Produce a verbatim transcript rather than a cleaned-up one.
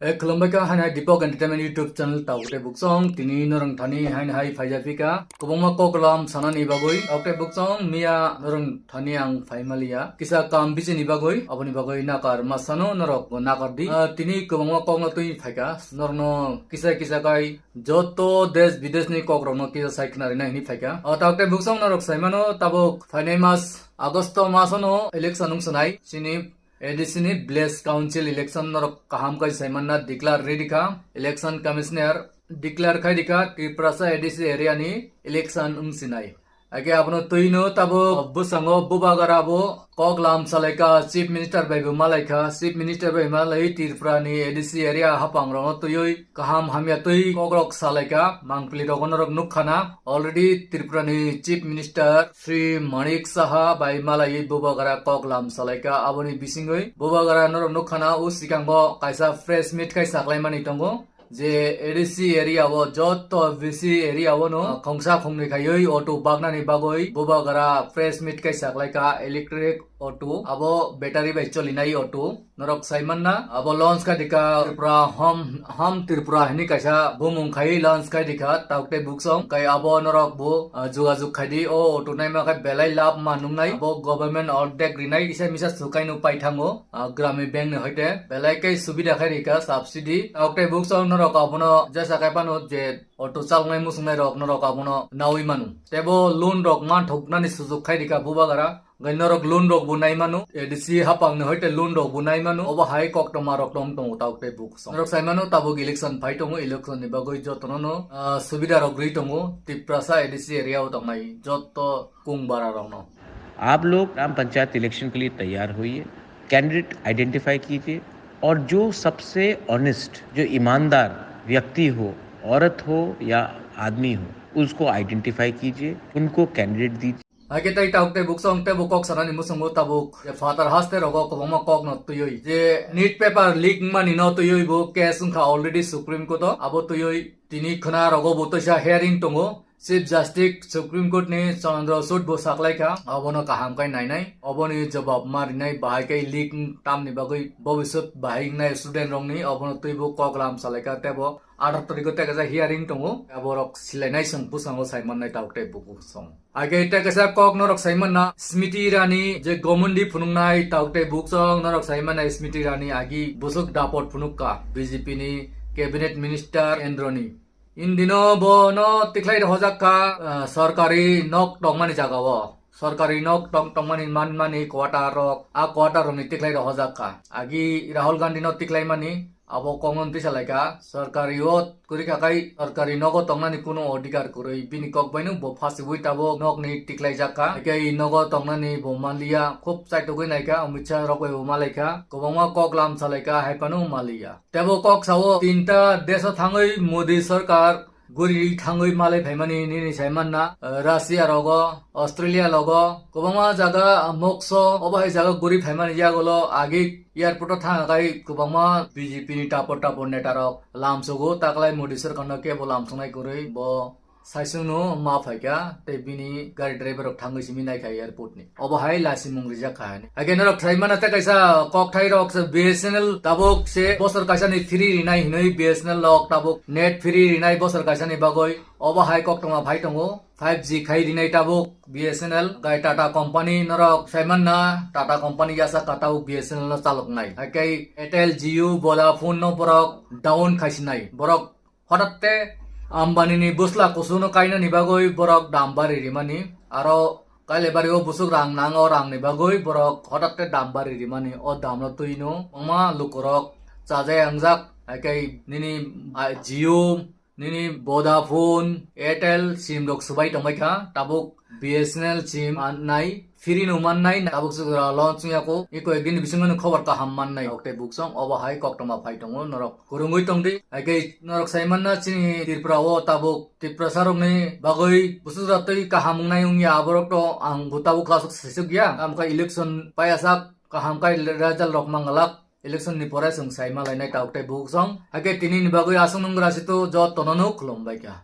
E khulumbai kha hainai Deepak Entertainment YouTube channel tauk tei buksong tini norong thani hain hai phaija phika kwbangma koklam sanani bagwi tauk tei buksong miya norong thani ang phaimaliya kisa kam bisini bagwi aboni bagwi nakar masano norok bo nakar di. Ah, tini kwbangma kokno twi phaika norokno kisa kisa kai joto desh bideshni kokrokno kisa sai khna rina hini phaika. Ah, tauk tei buksong norok saimano tabuk phainai mas Agosto masano election wng sanai chini A D C ni Village Council election norok kaham kai saimanna declare ready kha. Election Commissioner declare khai dikha Tiprasa A D C area ni election wng sinai. Age abono twino tabo bwsango Bubagra bo kok lam salaika, Chief Minister bai bo malaikha. Chief Minister bai malai Tripura ni A D C area hapang rokno twiwi kaham hamya twi kokrok salaika, mangpili rok norok nukkhana. Already Tripura ni Chief Minister Shri Manik Saha bai malaiwi Bubagra kok lam salaika. Aboni bisingwi Bubagra norok nukkhana o sikango kaisa press meet khai saklaimani tongo. Je A D C area o joto V C area o no khongsa khongni khaiwi auto baknani bagwi Bubagra press meet khai saklaika electric auto, abo battery bai cholinai auto. Norok saimanna, abo launch khai dikha Tripura Home, Home Tripura hini kaisa bumung khai launch khai dikha, tauk tei buksong. Kai abo norok bo, ah, jugajug khai di, o auto naima khai belai lab ma nungnai, abo government ordek rinai, kisa misa sukai no pai thango, ah, Gramin Bank ni hoite, belai kai subida khai rikha, subsidy. Tauk tei buksong norok abono jesa khai pano je auto chalnai musungnai rok norok abono nawi manu. Tebo loan rok man thoknani sujuk khai rikha Bubagra. Gai norok loan rok bo nai mano, A D C hapang ni hoite loan rok bo nai mano, obo hai koktoma rok tong tongo tauk tei buksong. Norok sai mano tabuk election phai tongo, election ni bagwi jotono no, ah, subida rok rwi tongo, Tiprasa A D C area o tongnai joto kung bara rok no. आप लोग ग्राम पंचायत इलेक्शन के लिए तैयार होइए, candidate identify कीजिए और जो सबसे ऑनेस्ट, जो ईमानदार व्यक्ति हो, औरत हो या आदमी हो, उसको आइडेंटिफाई कीजिए, उनको कैंडिडेट दीजिए। Haikhe tei tabuk tei buksong tei bo kok sanani musungo tabuk je father haste rogo kwbangma kok no twiwi je NEET paper leak wngmani no twiwi bo case wngkha already Supreme Court o, abo twiwi tini khwna rogo bo twisa hearing tongo. Chief Justice Supreme Court ni Chandra Chudh bo saklaikha, obono kaham khe nainai, oboni jobab ma rinai, bahai khe leak tamni bagwi bobiswt bahai wngnai student rokni, obono twibo kok lam salaikha, tebo atharo tarikh o tei kaisa hearing tongo, aborok silainai chwng bwskango sai mannai tabuk tei buku song. Haikhe tei kaisa kok norok sai manna, Smriti Irani je Gomundi phunuknai tabuk tei buksong norok sai mannai Smriti Irani agi bwswk dapot phunukka B J P ni cabinet minister kendroni. Indino bono tikhlai rohorjak kha, ah, sorkari nok tongmani jagao. Sorkari nok tong tongmani manmani quarter rok, a quarter rokni tikhlai rohorjak kha. Agi Rahul Gandhi no tikhlai mani, abo kongno tisa lai kha. Sorkari o kwrwi kha khai, sorkari nogo tongnani kuno odhikar kwrwi. Bini kok baino bo phasiwi tabuk nokni tikhlai jak kha. Haikhe i nogo tongnani bo manliya, khub chaitogwi nai kha, Amit Shah rok bai bo malai kha. Kwbangma kok lam salai kha, hai phano manliya. Tebo kok sao tinta desh o thangwi Modi sarkar guri thangwi malai phaimani nini sai manna, eh, Russia rogo, Australia rogo, kwbangma jaga, ah, mokso, obo hai jaga guri phaimani yagulo agi airport o thang kai kwbangma B J P ni tapor tapor neta rok lamsogo, taklai Modi sarkar no kebo lamsongnai kwrwi bo. Saisungno ma phaikha tei bini gari driver rok thangwi simi naikha airport ni. Obo hai lasimung rijak kha hwnwi. Haikhe norok sai mano tei kaisa kokthai rok se B S N L tabuk se bosor kaisa ni free rinai hinwi B S N L rok tabuk net free rinai bosor kaisa ni bagwi. Obo hai koktwma phai tongo five G khai rinai tabuk B S N L gai Tata company norok sai manna Tata company yasa ka tabuk B S N L no chaloknai. Haikhe Airtel, Jio, Vodafone no borok down khaisinai. Borok Hotatte Ambani ni bwsla kusu no kainani bagwi borok dam bari rimani, aro Kailebari o bwswk rang nang o rang ni bagwi borok hotatte dam bari rimani, o dam no twi no kwbangma lukurok chajak wngjak, haikhe nini, ah, Jio, nini Vodafone, Airtel sim rok swbai tongbai kha, tabuk B S N L sim mannai, free no mannai, tabuk se jora launch wngya kho. I koyek din bisingo no khobor kaham mannai. Ok, tei buksong obo hai koktwma phai tongo norok. Kwrwngwi tongdi. Haikhe norok sai manna chini Tripura o tabuk Tiprasa rokni bagwi bwswk jora twi kaham wngnai wngya aborok to ang bo tabuk class o sisuk ya. Amkha election paiyasak kaham khai result rok mangalak. Election ni pore chwng sai malainai tabuk tei buksong. Haikhe tini ni bagwi aswk nung grasi to jotono no khulumbai kha.